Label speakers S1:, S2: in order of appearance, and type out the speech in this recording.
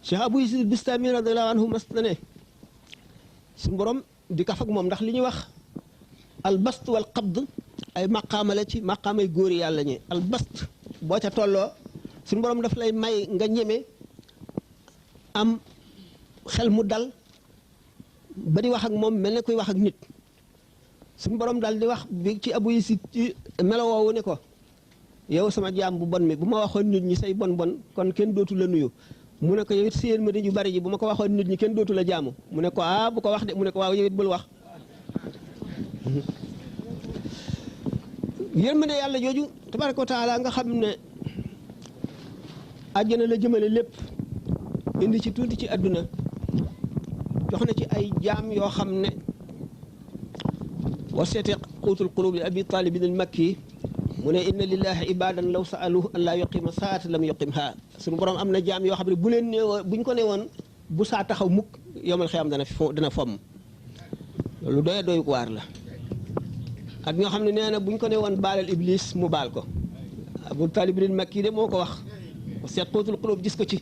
S1: Cheikh Abou Yazid Bistami radiyallahu anhu mas na ne suñu borom di kaf ak moom ndax li ñuy wax albast wal qabd ay maqaama la ci maqaamay góor yàlla ñi albast boo ca tolloo suñu borom daf lay may nga ñeme am xel mu dal ba di wax ak moom mel ne kuy wax ak nit suñu borom daal di wax bi ci Abou Yazid ci melo woowu ne ko yow sama jaam bu bon mi bu ma waxoon nit ñi say bon bon kon kenn dootu la nuyu mu ne ko yow it séen ma dañu bari ji bu ma ko waxoon nit ñi kenn dootu la jaamu mu ne ko bu ko wax de mu ne ko waaw yow it bul wax yërmande yàlla jooju tabaraka wa taala nga xam ne àjjana la jëmale lépp indi ci tuuti ci àdduna jox na ci ay jaam yoo xam ne wa seete quutul qulub li abi talibin al makki mu ne inna lillahi ibadan law saaluhu an laa yuqima saata lam yuqimha suñu borom am na jaam yoo xam ne bu leen neewoon buñ ko newoon bu saa taxaw mukk yomal xiyam dana fomm loolu doy waar la ak ñoo xam ne nee na buñ ko newoon baalal iblis mu baal ko abu talibin al makki de moo ko wax seet quutul qulub gis ko ci